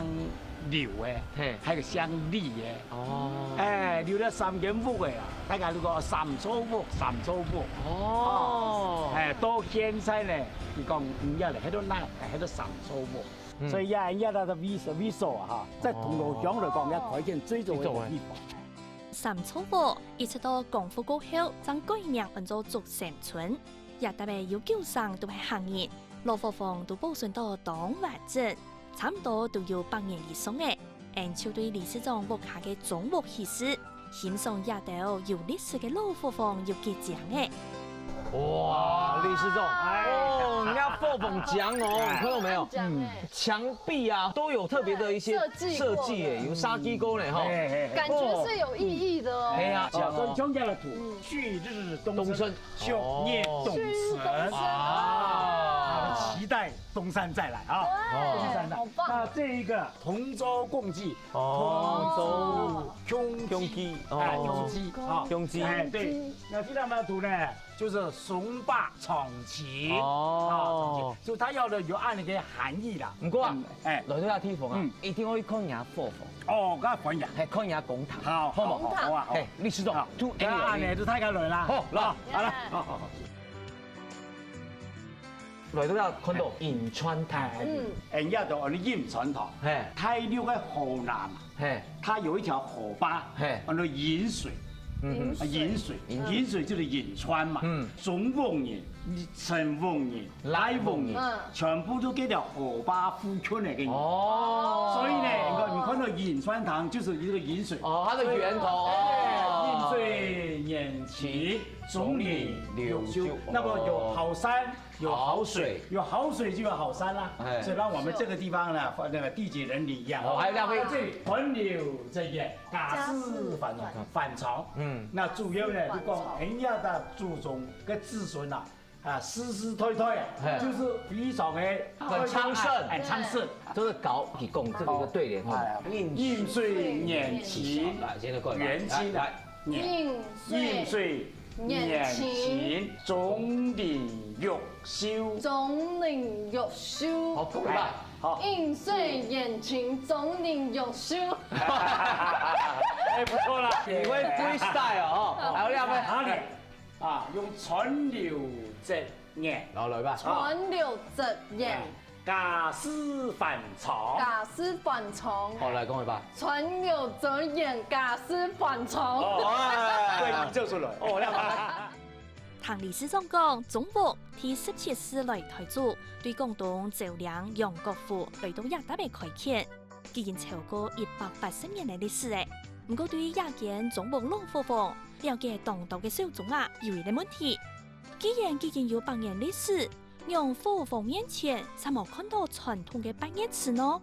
劉个，嘿。還有姓李个。 哦。哎，留了三間屋个啊，大家都講三座屋，三座屋。哦。哎，到現在呢，佢講，嗯，也係，該都那，該都三座屋。嗯。所以呀，人家那個位所，位所啊，哈，在銅鑼鄉來講，哦。也可以見最早个地方。三座屋一直到光復過後，正改名安做竹山村。 也特別有九成都係客人，老伙房都保存到當完整，差毋多都有百年以上了。𠊎就對理事長屋下个中屋起始，欣賞這兜有歷史个老伙房有幾靚欸。哇，理事長，哎。哦，人家伙房靚哦，你看到沒有？靚欸。嗯。牆壁啊，都有特別的一些設計過的。設計耶，有設計過呢，哈。嘿，嘿，嘿。感覺是有意義的哦。哎呀，哦，所以像這樣的圖，嗯。旭日東升。東升。 就念東升。旭日東升啊。啊，期待東山再來啊。對，東山再來。好棒。那這一個同舟共濟，哦。同舟共濟，哎，哦。共濟啊。共濟。哎，對。那這張圖呢，就是松柏長青。哦。啊，長青。就它要的有恁樣个含義啦。毋過啊，嗯，哎。來到這地方啊，嗯。一定愛去看人家伙房。 哦，該歡迎。嘿，看一下公堂。好，好，好，好啊，好。嘿，理事長，好。To anyway。該恁樣就大家來啦。好，來。好，好了，好，好，好。來到這看到潁川堂。哎，嗯。哎，人家都安到潁川堂。嘿。大陸个河南啊，嘿。它有一條河壩，嘿。安到潁水。嗯哼。啊，潁水，潁水。潁水就是潁川嘛。嗯。中屋人、陳屋人、 賴屋人，嗯。全部都該條河壩附近个人。哦。所以呢，你看，你看到潁川堂就是一個潁水。哦，它的源頭，哦。哎，潁水源起，鍾靈泞修。鍾靈泞修。那麼有好山，有好水，哦。有好水就有好山啦。哎。所以讓我們這個地方呢，那個地質人員一樣，哦，還有那個這裡河流這些，家世反，家世反常。嗯。那主要呢，就講，反常。人家个祖宗个子孫啊， 啊，世世代代啊，嘿。就是非常个很昌盛。哎，昌盛。就是搞提供這個一個對聯哈。哎，潁水源起，來，現在過來，源起，來，來。潁水，潁水源起，源起，鍾靈泞修。鍾靈泞修。好，夠了吧？哎，好。潁水源起，鍾靈泞修。哎，不错啦，你會 freestyle 哦，還有兩位。哪裡？啊，用川流直言。然後來吧。川流直言。家事繁重。家事繁重。好，來講一把。川流直言，家事繁重。哦，哎，對，你做出來。哦，兩把。聽理事長講，中屋第十七世來台住，對廣東蕉嶺、楊國福來到這搭个開墾，既經超過一百八十年个歷史了。毋過對這間中屋老伙房，了解當多个小鍾啊，有一個問題：既然既經有百年歷史，仰伙房面前煞無看到傳統个百年樹呢？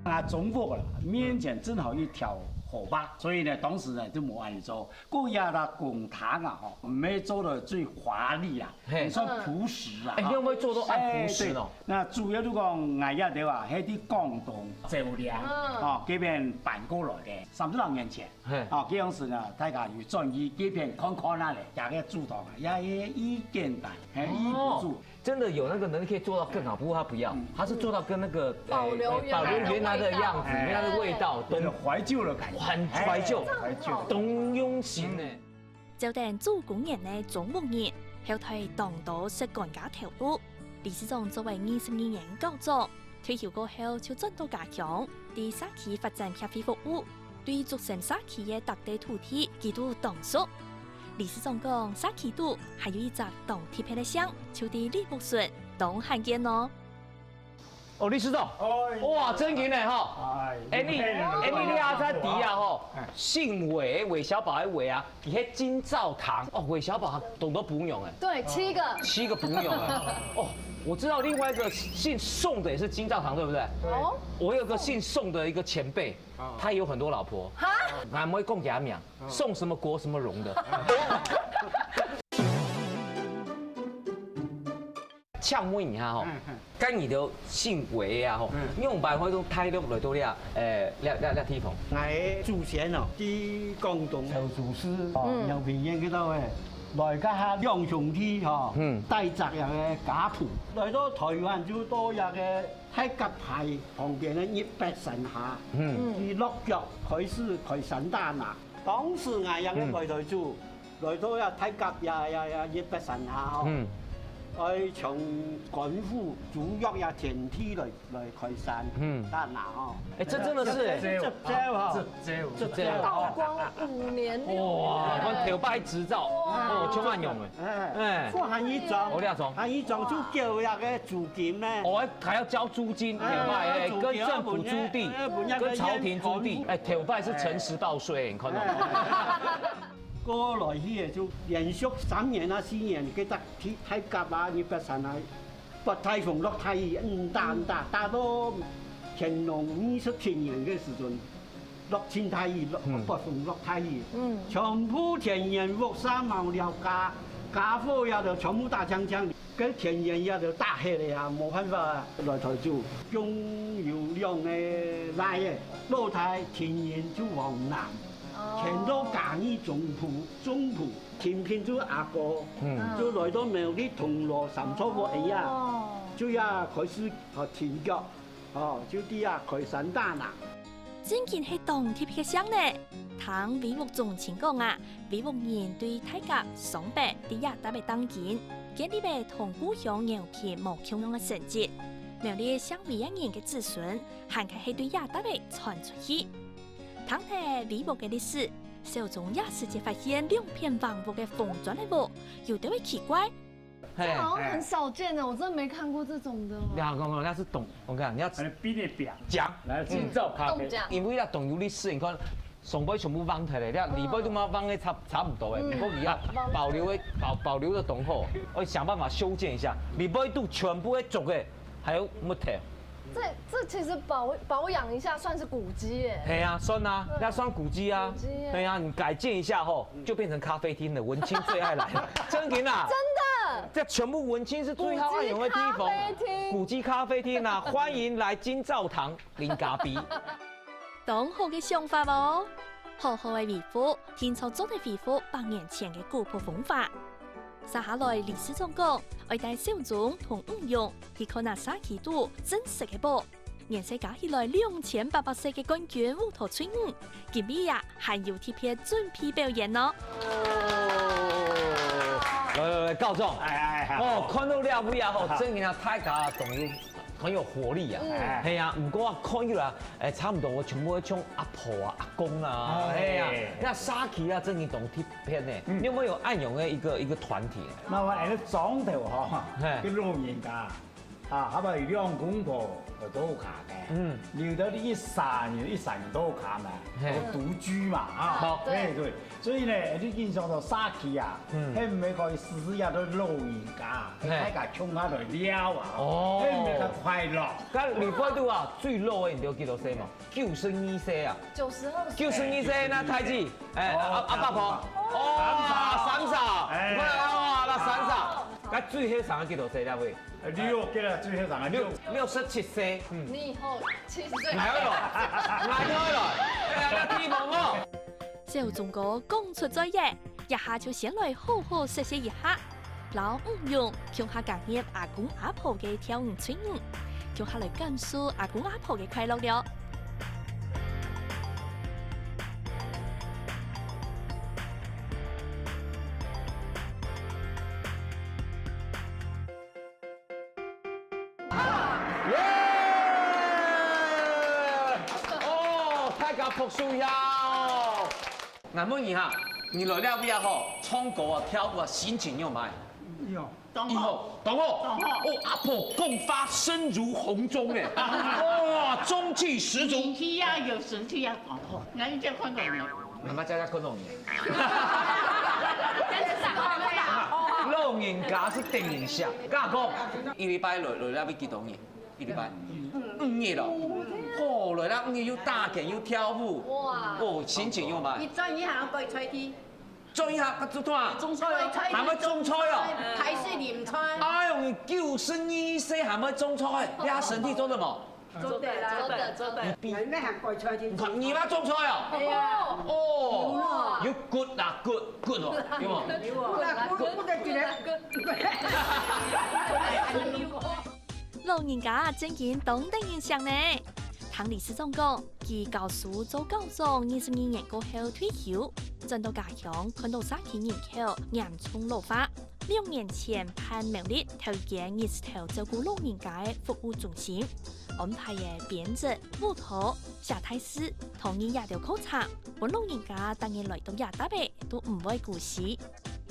啊，中屋啦，面前正好一條河壩，所以呢，當時呢就無恁樣做。 過去个公廳啊，吼，毋係做到最華麗啦，嘿。也算樸實啦，哎，吼。你有沒有做到恁樸實哦？哎，對，那主要就講，𠊎這兜啊，係對廣東蕉嶺，嗯。吼，這邊搬過來个，三十多年前。嘿。啊，這樣子呢，大家有轉去這邊看看啊咧，這個主堂啊，也，也，也簡單，嘿，也不錯。哦。 真的有那個能力可以做到更好，不過他不要，嗯。他是做到跟那個，保留原來的味道。哎，保留原來的樣子，哎。原來的味道，對，懷舊的感覺。很懷舊，哎，懷舊。當用心呢。照等做工人个中屋人，後代當多識甘家頭路。理事長做了二十二年校長，退休過後就轉到家鄉，在社區發展協會服務。 對竹山社區个逐塊土地，佢都當熟。理事長講，社區肚還有一隻當特別个姓，就在李屋脣，當罕見哦。哦，理事長，哎。哇，真緊呢吼。哎，哎，你，哎，你這下在底下吼，哎。姓韋，韋小寶个韋啊，佢係金兆堂。哦，韋小寶當多餔娘哎。對，七個。七個餔娘哎。哦，我知道另外一個姓宋的也是金兆堂，對不對？哦。我有個姓宋的一個前輩， 哦。他也有很多老婆。哈？𠊎毋會講佢个名，哦。宋什麼國什麼榮的。請問一下吼，嗯，嗯。該你的姓韋啊吼，嗯。你用白話用大陸來到這，誒，這，這，這地方？𠊎个祖先哦，在廣東潮州市，哦，嗯。饒平縣該兜誒，來該下兩兄弟吼，嗯。帶著這個家譜，來到臺灣就到這個 大甲排旁邊个日北山下，嗯。佢落腳開始開山打林。當時𠊎這個外頭住，嗯。來到這大甲這，這，這日北山下吼，嗯。愛從官府租約這田地來，來開山，嗯。打林吼。哎，這真的是，哎。執照吼，執照。執照。道光五年六月。哇，看頭擺執照，哇。哦，充滿用誒。哎，哎。做還一種，哦，這種。還一種就繳這個租金呢。哦， 還要交租金，哎，頭擺，哎，要租金，跟政府租地，要分人，要分人跟朝廷租地，要分人。哎，頭擺是誠實報稅，你看到嗎？哎。過來去就連續三年啊、四年，該隻大甲啊、日北山啊，發颱風落大雨，嗯，打，嗯，打，打到乾隆二十七年个時陣， 落盡大雨，落，嗯。發風落大雨，嗯。全部田園屋舍茅寮家，家伙也都全部打淨淨，該田園也都打忒了啊，無辦法啊。來台住，共有兩個倈仔，老弟天生就往南，哦。遷到嘉義中埔，中埔，天平就阿哥，嗯。就來到苗栗銅鑼三座屋下啊，哦。就也開始，哦，停腳。 哦，就在這開山打林。真經係當特別个姓呢！聽韋屋宗親講啊，韋屋人對大甲、雙北在這搭个當今，建立了同故鄉饒平無共樣个成績。苗栗姓韋个人个子孫，還較係對這搭个傳出去。聽忒韋屋个歷史，小鍾這時節發現兩片橫屋个紅磚个屋，有兜仔奇怪。 嘿。這好像很少見的，我真的沒看過這種的哦。你好，剛剛那是懂，我跟你講，你要還有冰的表，講。來，請照咖啡。凍獎。因為那懂有歷史，你看，上背全部忘忒了，你看裡背都嘛忘的差，差不多的，嗯。不過你要保留的，保，保留的懂後，我想辦法修建一下，裡背都全部的竹的，還有木頭。這，這其實保，保養一下算是古蹟耶。嘿啊，算啊，對。那算古蹟啊。古蹟耶。對啊，你改建一下後， 就變成咖啡廳了，文青最愛來了。真的啊？真的。這全部文青是最好愛用的地方。古蹟咖啡廳。古蹟咖啡廳啊，歡迎來金兆堂啉咖啡。當好个想法哦！好好个維護，定著做得維護百年前个古樸風範。接下來，理事長講，愛帶小鍾同五勇去看啊社區肚真實个屋。年歲加起來兩千八百歲个冠軍烏頭隊伍，今晡日啊，還有特別準備表演哦。來來來，教授，哎哎哎，哦，看到這位啊，吼，真个啊，大家都有很有活力啊。嗯。係啊，毋過啊，看起來，哎，差毋多全部像阿婆啊、阿公啊，哦。係啊，該社區啊，真个當特別呢。嗯。你有無恁樣个一個一個團體呢？該𠊎恁樣莊頭吼，嘿。該老人家。 啊，下背有兩公婆，呃，到屋下个。嗯。有兜一儕人，一儕人到屋下嘛，嘿。有獨居嘛，啊。好。哎，對。所以呢，你印象到社區啊，嗯。係毋係可以時時也都老人家，嘿。大家共下來尞啊，哦。係毋係較快樂？該裡背肚啊，最老个你知幾多歲無？九十二歲啊。九十二歲。九十二歲，該大姊，哎，哦，阿，阿伯婆。哦，三十。三十。哎。你看啊，哇，該三十。該最後生个幾多歲了喂？ 六，對了，最後生个六，六。六十七歲。嗯。你好，七十歲。來了，來了，哎呀，那地方哦。小鍾哥講出嘴耶，這下就先來好好熟悉一下。摎吳勇共下加入阿公阿婆个跳舞隊伍，共下來感受阿公阿婆个快樂了。 耶！哦，大家拍手呀！𠊎問你哈，你來這位啊吼，唱歌啊、跳舞啊，心情仰般？有。當好。當好。當好。哦，阿婆講話聲如洪鐘哎，哇，中氣十足。你需要有神氣要講好，那你就看到沒有？ 媽媽家家看到你。老人家係得人惜。跟𠊎講，一禮拜來，來這位幾多日？一禮拜？五日咯。哦，來這五日又打拳又跳舞。哇。哦，心情仰般？你轉一下，過菜地。轉一下，啊，做麼？種菜哦。還會種菜哦。開始淋菜。哎喲，你九十二歲還會種菜，你身體做得無？ 做得啦，做得，做得。你比，你還會種菜去。你看，你嘛種菜哦。哎呀。哦，有啊。有骨啦，骨，骨哦，有無？有啊，骨，骨，骨，骨。老人家正經當得人惜呢。聽理事長講，佢教書做校長二十二年過後退休，轉到家鄉，看到社區人口嚴重老化。 六年前辦苗栗頭一間日頭照顧老人家个服務中心，安排个編織、舞蹈、寫大字、陶藝這兜課程，分老人家逐日來到這搭仔都毋會孤栖。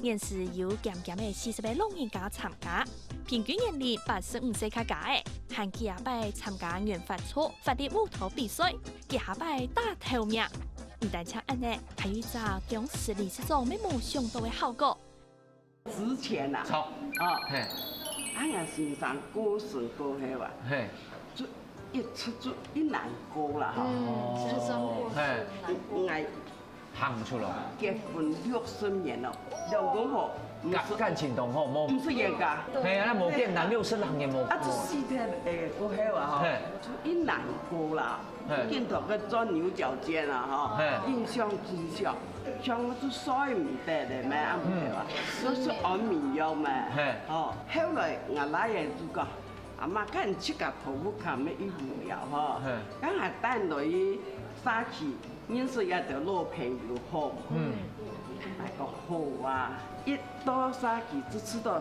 現時有漸漸仔四十个老人家參加，平均年齡八十五歲較加仔，還幾下擺參加原發作、活力舞蹈比賽，幾下擺打頭名。毋單淨恁呢，還有一隻當時理事長乜無想到个效果。 之前啊，好。啊，嘿。哎呀，先生過身過後啊，嘿。就一直就一難過啦，吼。嗯，先生過身嘿。難過。𠊎行毋出來。結婚六十年了，老公婆毋係，感，感情當好，無。毋係冤家。嘿啊，該無變難，六十六年無。啊，就死忒，誒，過後啊，吼，嘿。就一難過啦。 嘿。見到个鑽牛角尖啊，吼，嘿。印象真深，像我都睡毋得咧，咩啊，嗯。毋係啊，都係安眠藥咩，嘿。吼，後來𠊎倈仔就講，阿媽，看你自家頭屋下面一無聊吼，嘿。剛好帶來社區認識一兜老朋友吼，嗯。𠊎講好啊，一到社區就知道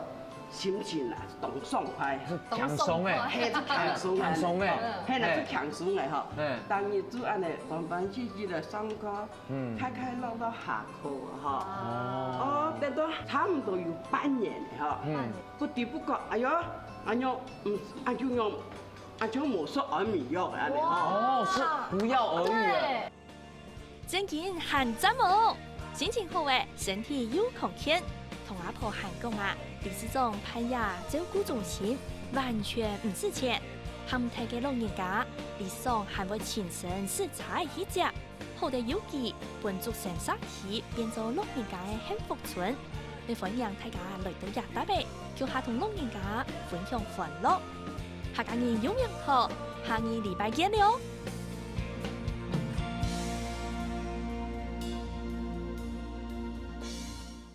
心情啊，當爽快。係輕鬆个。係，就輕鬆个。輕鬆个。係啦，嘿。就輕鬆个吼。嘿。逐日就恁呢，歡歡喜喜來上課，嗯。快快樂樂下課吼。哦。哦，等到差毋多有半年吼，嗯。不知不覺，哎喲，恁樣，嗯，恁樣，恁樣無食安眠藥个恁呢吼。哦，係不藥而愈个。對。 正經還讚哦！心情好仔，身體又康健。同阿婆閒講啊，理事長辦這照顧中心完全毋使錢，閒忒个老人家，理事長還會親身駛車去接，好得有機，分竹山社區變做老人家个幸福村。 也歡迎大家來到這搭仔，共下同老人家分享歡樂。客家人有名堂，下二禮拜見了。